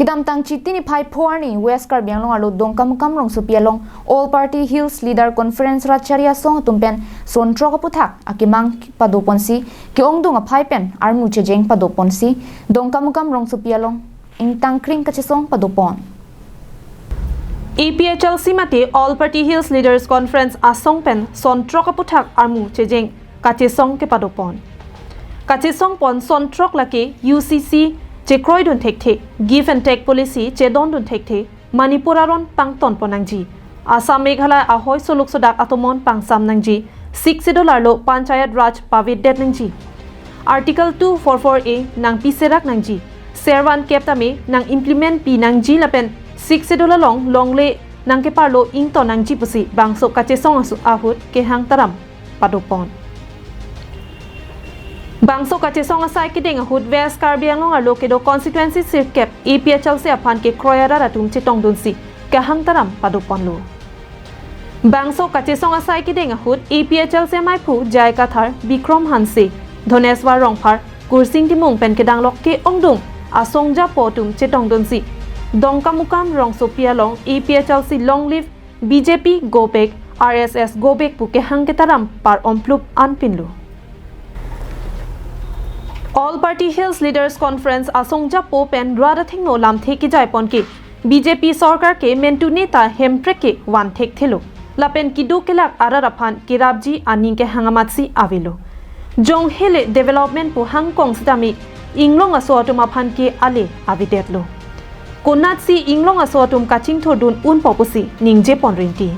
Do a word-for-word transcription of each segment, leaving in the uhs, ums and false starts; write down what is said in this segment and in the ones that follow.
Kedamtang Chiti niphai pho arni West Karbi Anglong arlo Dongkamukam rongsopi along All Party Hills Leader Conference rat chari asong atum pen son throk aphuthak akemang padoponsi ke-ongdung aphai pen armu chejeng padoponsi Dongkamukam rongsopi along ingtangkring kachesong padopon. A P H L C mate All Party Hills Leaders Conference asong pen son throk aphuthak armu chejeng kachesong kepadopon. Kachesong pon son throk lake U C C chekroidun thekthe, give and take policy chedondun thekthe, Manipur aron pangtonpon nangji, Assam Meghalaya ahoi soluk sodak atomon pangsam nangji, Sixth Schedule arlo Panchayat Raj pavedet nangji, Article two four four A nangpiserak nangji, servan kep tame nang implement pi nangji lapen Sixth Schedule along longle nangkeparlo ington nangji pusi bangso kachesong asu- ahut kehang taram padopon. Bangso kachesong asai kedeng ahut West Karbi Anglong arlo kedo constituency sirkep A P H L C aphan kekroi arat atum chetongdunsi kehang taram padoponlo. Bangso kachesong asai kedeng ahut A P H L C maiphu J I Kathar, Bikrom Hanse, Dhoneswar Rongphar, Kursing Timung pen kedanglok ke-ongdung asong japo atum chetongdunsi Dongkamukam rongsopi along A P H L C long live B J P go back, R S S go back pu kehang ketaram par omplup anpinlo. All Party Hills Leaders Conference asong japo pen rat athengno lamthe kejai pon ke B J P sorkar ke mentu neta Hemprek ke van thekthelo. Lapen keduk kelak arat aphan kerapji aning kehang amatsi avelo. Jong hele development pu hangkong sitame inglong aso atum aphan ke ale avedetlo. Konatsi inglong aso atum kachingthurdun unpo pusi ningje pon rinti.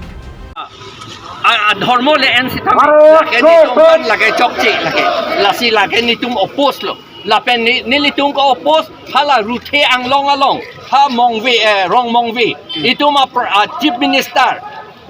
A, a, dhormo le en sitame. Are, lake so, nitum so. Kan lake chokche lake. Lasi lake nitum oppose lo. Lapen ni, nelitum ke-oppose hala Ruthe Anglong along. Ha Mongve, eh, Rong Mongve. Itum a pr-, a Chief Minister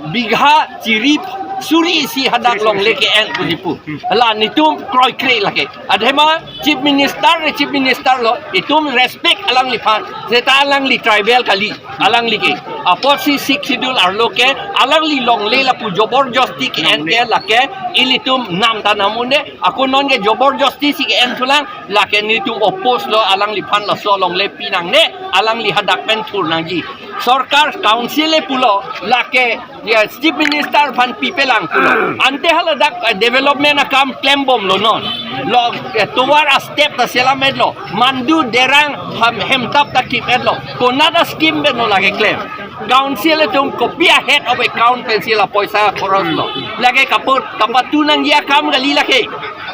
bigha chiri suri isi hadak longle ke-en pusi pu. Hala nitum kroikre lake. Athema Chief Minister, Chief Minister lo, itum respect alangliphan. Seta alangli tribal kali, alangli ke. Apotsi Sixth Schedule arlo ke, alangli longle lapu joborjosti ke-en ke lake, ilitum nam ta nam un-e, ako non ke joborjosti si ke-en thulang, lake nitum oppose lo, alangliphan laso longle pinangne, alangli hadak pen thur nangji. Sorkar council le pulo, lake, ya, Chief Minister aphan pipelang pulo. Ante haladak, eh, development akam klembomlo non. Lo, eh, tovar a step ta selam etlo. Mandu derang ham hemtap ta kip etlo. Konat a scheme pen no lake klem. Council atum kopi a head of account pensi la poisa khoros lo. Lake kaput, kapatu nangji akam kali lake.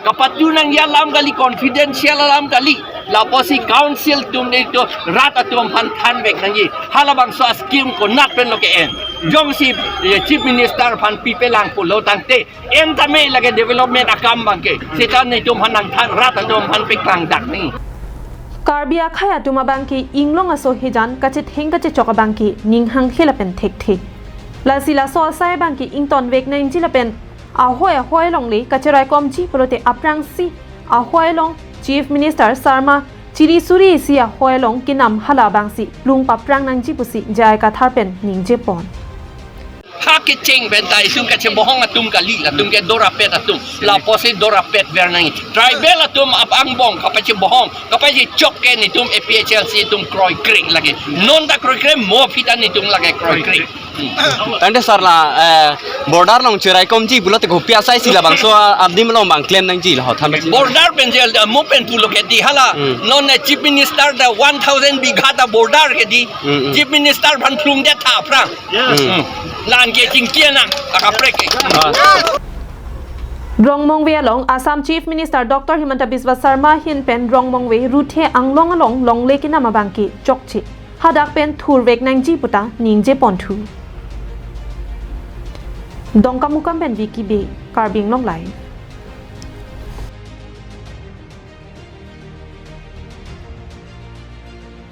Kapatu nangji alam kali, confidential alam kali. Lapusi council atum netum rat atum aphan thanvek nangji. Halabangso a scheme konat pen lo ke-en. Jongsi, eh, Chief Minister aphan pipelang pulo tangte. En tame lake development akam abangke. Seta netum aphan nangthan rat atum aphan peklangdak ni. Karbi akhei atum abangke inglong aso hijan kachetheng kachechok abangke ning hanghe lapen thekthe. Lasi laso asai abangke ingtonvek nangji lapen ahoi ahoi alongle kachiraikomji pulote aphrangsi ahoi along Chief Minister Sarma chiri suri isi ahoi along kenam hala abangsi plung paphrang nangji pusi J I Kathar pen ningje pon. Ha kecheng pen ta itum kachebohong atum kali, latum ke dorapet atum, lapusi dorapet ver nangji. Tribal atum ap angbong kapachebohong, kapachechok ke netum A P H L C atum kroikre lake. Non ta kroikre, mo aphi ta netum lake kroikre. Tangte sir la, eh, border along chiraikomji pulote kopi asai si labangso adim along abang klem nangji la ho than bachi. Border pen jel da mo pen pulo ke di hala. Hmm. Non, eh, Chief Minister ta one thousand bigha ta border ke di. Hmm, hmm. Chief Minister aphan plung det tha aphrang. Hmm. Hmm. La-an ke chingki nang, akaprek ke. Ah. Rongmongve along Assam Chief Minister Doctor Himanta Biswa Sarma ahin pen Rongmongve Ruthe Anglong along longle kenam abangke chokche. Hadak pen thurvek nangji puta ningje ponthu. Dongkamukam pen Vicky Bey, Karbi Anglong Live.